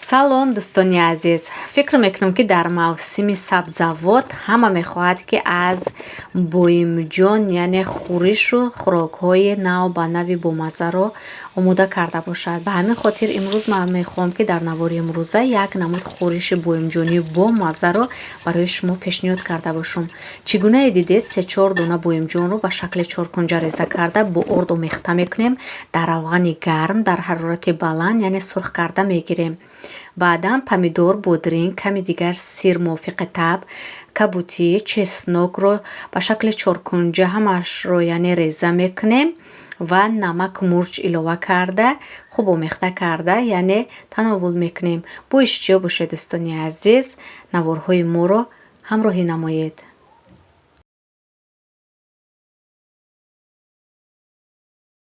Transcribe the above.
Салом, дӯстони азиз! Фикр мекунам, ки дар мавсими сабзавот ҳама мехоҳад, ки аз боимҷон, яъне хӯришу хӯрокҳои навбанави бомаззаро омода карда бошад. Ба ҳамин хотир имрӯз ман мехоҳам, ки дар навори имрӯза як намуд хӯриши боимҷонии бомаззаро барои шумо пешниҳод карда бошам. Чӣ гунае дидед, се-чор дона боимҷонро ба шакли чоркунҷа реза карда, бо орд омехта мекунем, дар равғани гарм дар ҳарорати баланд, яъне сурх карда мегирем. Баъдан помидор, бодринг, ками дигар сир мувофиқи табъ, кабутӣ, чеснокро ба шакли чоркунҷа ҳамаашро, яъне реза мекунем ва намак, мурч илова карда, хуб омехта карда, яъне тановул мекунем. Бо иштиёқ бошед, дӯстони азиз, наворҳои моро ҳамроҳӣ намоед.